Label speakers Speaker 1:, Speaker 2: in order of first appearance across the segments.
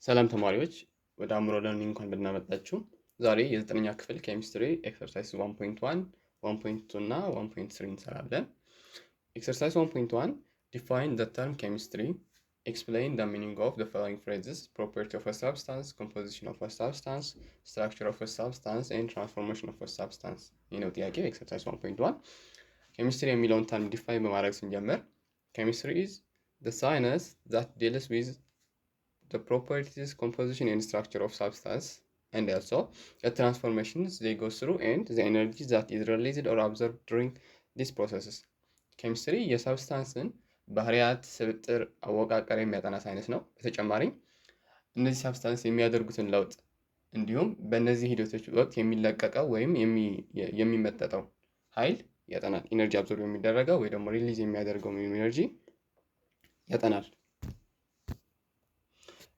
Speaker 1: ሰላም ተማሪዎች፣ ወደ አእምሮ Learning እንኳን በደህና መጣችሁ። ዛሬ የዘጠነኛ ክፍል chemistry exercise 1.1፣ 1.2 እና 1.3 እንሰራለን። Exercise 1.1: define the term chemistry, explain the meaning of the following phrases: property of a substance, composition of a substance, structure of a substance and transformation of a substance። ይህ ነው ጥያቄው። Exercise 1.1 ኬሚስትሪ የሚለውን term define በማድረግ ስንጀምር፣ chemistry is the science that deals with the properties, composition, and structure of substance, and also the transformations they go through and the energy that is released or absorbed during these processes. ኬሚስትሪ የ substance ን ባህሪያት፣ ስብጥር፣ አወቃቀር የሚያጠና ሳይንስ ነው። በተጨማሪም እነዚህ substance የሚያደርጉትን ለውጥ እንዲሁም በእነዚህ ሂደቶች ወቅት የሚለቀቀው ወይም የሚመጠጠው ኃይል ያጠናል። Energy absorb የሚደረገው ወይ ደግሞ release የሚያደርገው energy ያጠናል።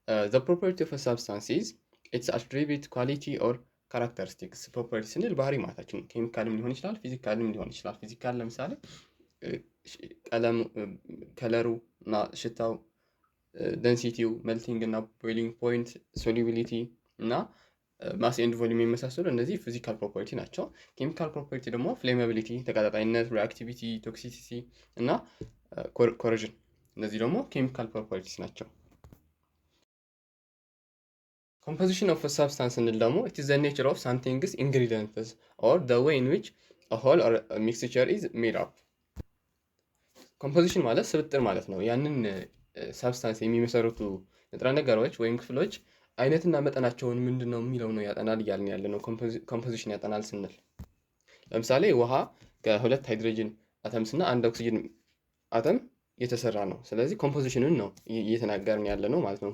Speaker 1: The property of substance is its attribute, quality or characteristics። Property ስንል ባህሪ ማለታችን ነው። ኬሚካልም ሊሆን ይችላል፣ physical ም ሊሆን ይችላል። Physical ለምሳሌ ቀለሙ፣ color ኡ እና ሽታው፣ density ው፣ melting እና boiling point፣ solubility እና mass and volume የመሳሰሉ እነዚህ physical property ናቸው። Chemical property ደግሞ flammability፣ ተቀጣጣይነት፣ reactivity፣ toxicity እና corrosion፣ እነዚህ ደግሞ chemical properties ናቸው። Composition of substance ስንል ደግሞ it is the nature of something's ingredients or the way in which a whole or mixture is made up። Composition ማለት ስብጥር ማለት ነው። ያንን substance የሚመሰርቱ ንጥረ ነገሮች ወይም ክፍሎች አይነትና መጠናቸውን ምንድን ነው የሚለው ነው ያጠናል እያልን ያለ ነው። Composition ያጠናል ስንል ለምሳሌ ውሃ ከሁለት hydrogen atoms እና አንድ oxygen atom የተሰራ ነው። ስለዚህ composition ኑን ነው እየተናገርን ያለ ነው ማለት ነው።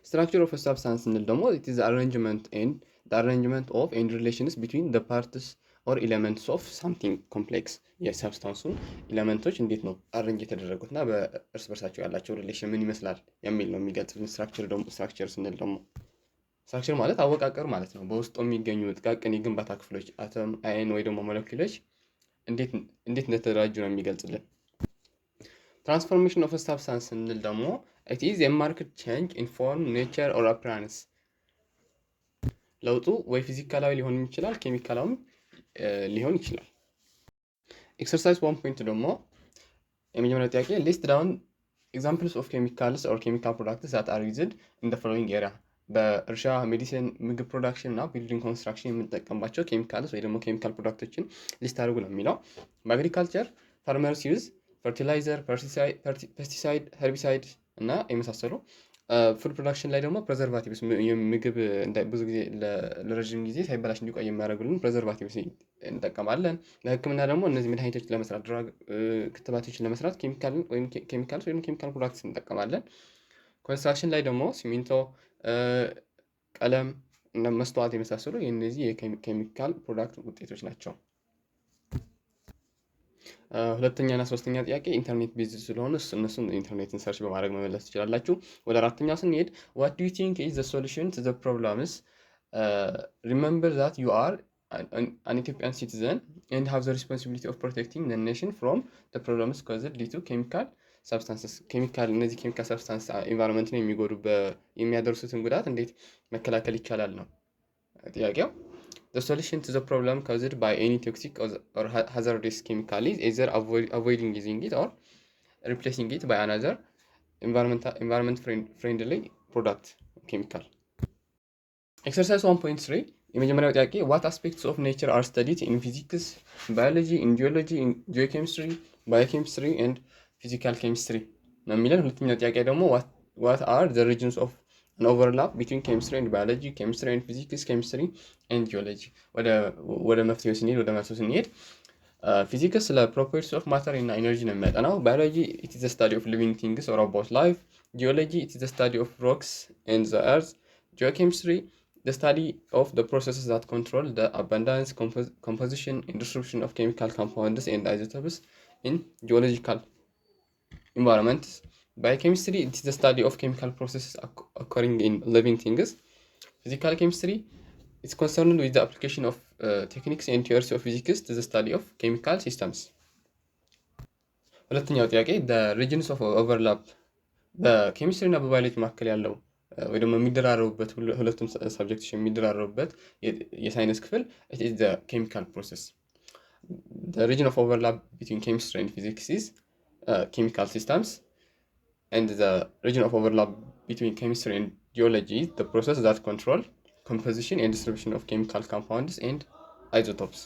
Speaker 1: Structure of substance ስንል ደግሞ it is arrangement and arrangement of and relations between the parts or elements of something complex። የ substance ኡን element ኦች እንዴት ነው arrange የተደረጉት እና በእርስ በርሳቸው ያላቸው relation ምን ይመስላል የሚል ነው የሚገልጽልን። Structure ደግሞ፣ structure ስንል ደግሞ structure ማለት አወቃቀር ማለት ነው። በውስጡ የሚገኙ ጥቃቅን የግንባታ ክፍሎች atom፣ ion ወይ ደግሞ ሞለኪውሎች እንዴት እንደተደራጁ ነው የሚገልጽልን። Transformation of substance ስንል ደግሞ it is a marked change in form, nature or appearance። ለውጡ ወይ ፊዚካላዊ ሊሆን ይችላል፣ ኬሚካላዊም ሊሆን ይችላል። Exercise one point ደግሞ የመጀመሪያው ጥያቄ: list down examples of chemicals or chemical products that are used in the following area። በእርሻ፣ medicine፣ ምግብ production እና building construction የምንጠቀምባቸው chemicals ወይ ደግሞ chemical product ኦችን list አድርጉ ነው የሚለው። በ agriculture farmers use fertilizer፣ pesticide፣ herbicide እና የመሳሰሉ። Food production ላይ ደግሞ preservatives፣ ምግብ ብዙ ጊዜ ለረዥም ጊዜ ሳይበላሽ እንዲቆይ የሚያደርጉልን preservatives እንጠቀማለን። ለሕክምና ደግሞ እነዚህ መድኃኒቶች ለመስራት፣ drug ክትባቶችን ለመስራት ኬሚካል ወይም chemicals ወይም chemical products እንጠቀማለን። Construction ላይ ደግሞ ሲሚንቶ፣ ቀለም እና መስተዋት የመሳሰሉ የእነዚህ የ chemical product ውጤቶች ናቸው። ሁለተኛ እና ሶስተኛ ጥያቄ internet based ስለሆነ እነሱን ኢንተርኔትን search በማድረግ መመለስ ትችላላችሁ። ወደ አራተኛው ስንሄድ፣ what do you think is the solution to the problems? Remember that you are an Ethiopian citizen and have the responsibility of protecting the nation from the problems caused due to chemical substances። ኬሚካል፣ እነዚህ chemical substance environment ን የሚጎዱ የሚያደርሱትን ጉዳት እንዴት መከላከል ይቻላል ነው ጥያቄው። The solution to the problem caused by any toxic or hazardous chemical is either avoiding using it or replacing it by another environment friendly product, chemical። Exercise 1.3 የመጀመሪያው ጥያቄ: what aspects of nature are studied in physics, biology, in geology, in geochemistry, biochemistry and physical chemistry ነው የሚለን። ሁለተኛው ጥያቄ ደግሞ what are the regions of an overlap between chemistry and biology, chemistry and physics, chemistry and geology? ወደ መፍትሄው ስንሄድ፣ ወደ መልሱ ስንሄድ፣ ፊዚክስ ስለ properties of matter እና energy ነው የሚያጠናው። Biology, it is study of living things or about life። Geology, it is study of rocks and the earth። Geochemistry, the study of the processes that control the abundance, composition, and distribution of chemical compounds and isotopes in geological environments. Biochemistry, it is the study of chemical processes occurring in living things. Physical chemistry is concerned with the application of techniques and theories of physics to the study of chemical systems. ሁለተኛው ጥያቄ: the regions of overlap በኬሚስትሪ እና በባዮሎጂ መካከል ያለው ወይ ደግሞ የሚደራረቡበት፣ ሁለቱም subject ኦች የሚደራረቡበት የሳይንስ ክፍል chemical process። Region of overlap between chemistry and physics is chemical systems, and the region of overlap between chemistry and geology is the process that control composition and distribution of chemical compounds and isotopes.